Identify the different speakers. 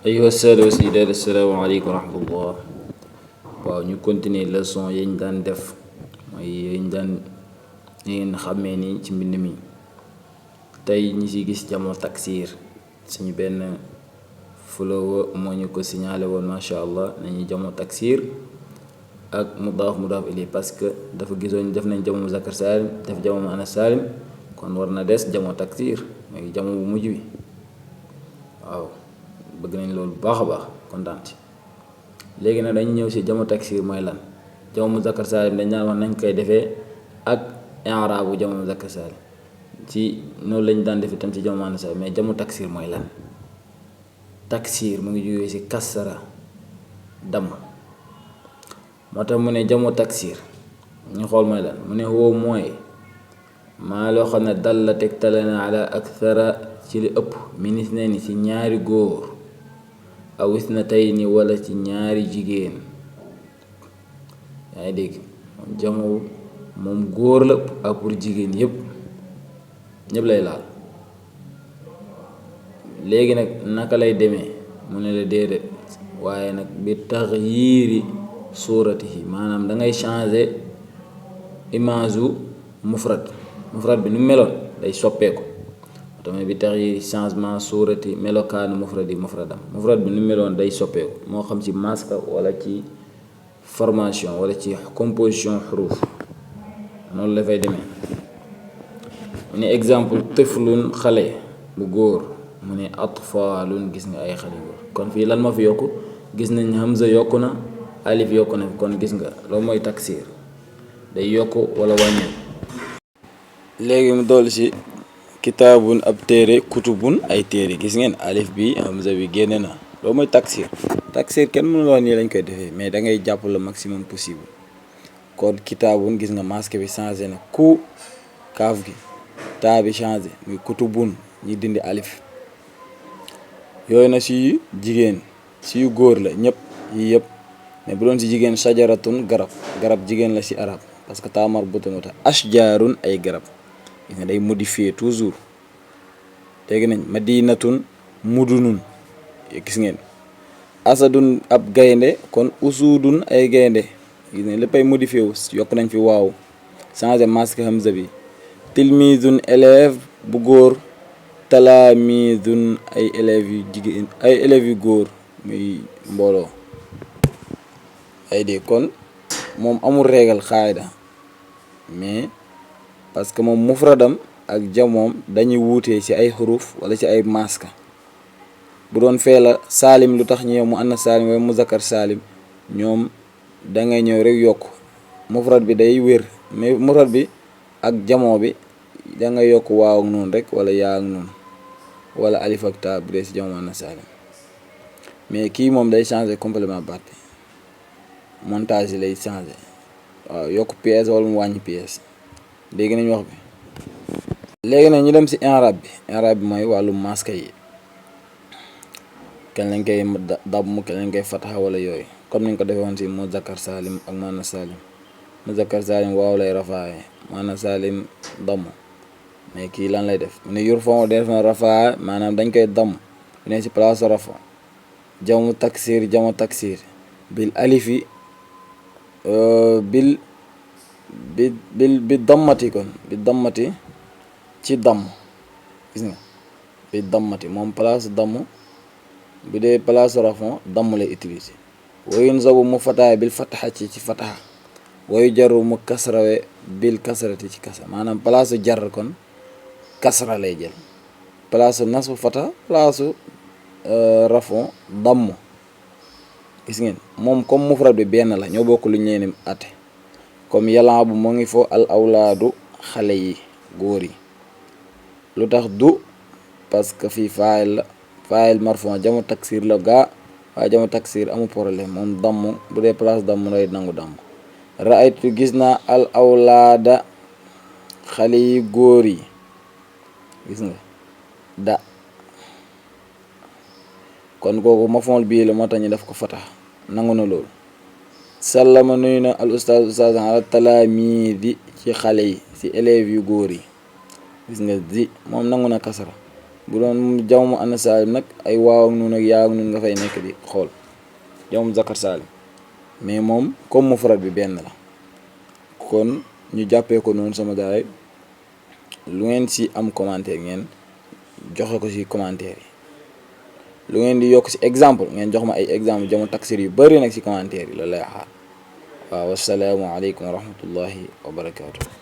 Speaker 1: أيها السادة والسيدات السلام عليكم ورحمة الله. waaw ñu continuer leçon yañ daan def mooy yañ daan ngeen xàmmee ni ci mbind mi. tey ñi ci gis jamo taksir suñu benn follower moo ñu ko signalé woon masha allah nañu jamo taksir ak mudaaf ilay parce que dafa gisoon def nañ jamo muzakkar salim def jamo muannas salim kon war na des jamo taksir mooy jamo bu mujj bi. waaw bëgg nañ loolu bu baax a baax kontaan ci. léegi nag dañu ñëw si jamo taksir mooy lan. jamo muzakkar salim dañ daan wax nañ koy defee ak i'raabu jamo muzakkar salim ci noonu lañ daan defee tam ci jamo muannas salim mais jamo taksir mooy lan. taksir mu ngi jógee si kasra dam moo tax mu ne jamo taksir ñu xool mooy lan mu ne woo mooy maa loo xam ne dal la tegtale na ala akthara ci li ëpp min isnayni ci ñaari góor aw isnatayni wala ci ñaari jigéen. yaa ngi dégg moom jamo moom góor la ak pour jigéen ñëpp lay laal. léegi nag naka lay demee mu ne la déedéet waaye nag bi taxyiiri suuratihi maanaam da ngay changer image u mufrad bi nu meloon day soppeeku tamit bi taxyiiri changement suurati melokaanu mufrad bi nu meloon day soppeeku moo xam ci maska wala ci formation wala ci composition xuruuf noonu la fay demee. mu ne exemple tiflun xale bu góor mu ne atfaalun gis nga ay xale góor kon fii lan ma fi yokku gis nañ hamza yokku na alif yokku na kon gis nga loolu mooy taksir day yokku wala wàññeeku. léegi mu dolli si kitaabun ab téere kutubun ay téere gis ngeen alif bi hamza bi génne na loolu mooy taksir kenn mënul wax nii lañ koy defee mais da ngay jàpp le maximum possible. kon kitaabun gis nga masque bi changé na ku kaaf gi taa bi changé muy kutubun ñi dindi alif yooyu na si jigéen si yu góor la ñëpp yii yëpp mais bu doon si jigéen shajaratun garab jigéen la si arab parce que taa marbuta moo tax ashjarun ay garab gis nga day modifier toujours. dégg nañ madinatun mudunun gis ngeen asadun ab gaynde kon usudun ay gaynde gis ngeen léppay modifié wu yokk nañ fi waaw changé masque hamza bi. tilmizun élève bu góor talaamizun ay élèves yu jigéen ay élèves yu góor muy mbooloo ay de kon moom amul régal xaayda mais parce que moom mufradam ak jamoom dañuy wuutee ci ay xuruf wala ci ay maska. bu doon fee la saalim lu tax ñëw mu annas saalim wala muzakkar saalim ñoom da ngay ñëw rek yokk mufrad bi day wér mais mufrad bi ak jamoo bi da nga yokk waaw ak noonu rek wala yaa ak noonu wala alif ak taa bu dee si jamoo annas saalim mais kii moom day changer complément baat bi montage yi lay changer waaw yokk pièce wala mu wàññi pièce. léegi nañ wax bi léegi nag ñu dem si i'rab bi mooy wàllu maska yi kañ lañ koy damm kañ lañ koy fataha wala yooyu comme niñ ko defee woon si muzakkar salim ak muannas salim. muzakkar salim waaw lay rafaaye muannas salim damm mais kii lan lay def mu ne yurfa'u def na rafaa maanaam dañ koy damm mu ne si place rafa jamu taksir bil alifi bi dammati kon bi dammati ci damm gis nga bi dammati moom place damm bu dee place rafa damm lay utiliser. wayun zabu mu fataay bil fataxa ci fataxa wayu jaru mu kasrawe bil kasrati ci kasra maanaam place jar kon kasra lay jël place nasbu fata place rafa damm gis ngeen moom comme mufrad bi benn la ñoo bokk lu ñu leen ate comme yalan bu moo ngi fo al awlaadu xale yi góor yi lu tax du parce que fii faayil marfon jamu taksir la gaa waaye jamu taksir amul problème moom damm bu dee place damm lay nangu damm. raaytu gis naa al awlaada xale yi góor yi gis nga da kon kooku mafool bii la moo tax ñu def ko fatax nangu na loolu. sallama nuyu na al ustaaz ala talaamiidi ci xale yi ci élèves yu góor yi gis nga zi moom nangu na kasara bu doon jawmu annas saalim nag ay waaw ak nun ak yaa ak nun nga fay nekk di xool jawmu zakar saalim, mais moom comme mufrad bi benn la. kon ñu jàppee ko noonu sama gaay, lu ngeen ci am commentaire ngeen joxe ko ci commentaire yi, lu ngeen di yokk ci exemple ngeen jox ma ay exemple jamu taksir yu bari nag ci commentaire yi loolu lay xaar. waaw, wassalaamu aleykum wa rahmatullahi wa barakaatu.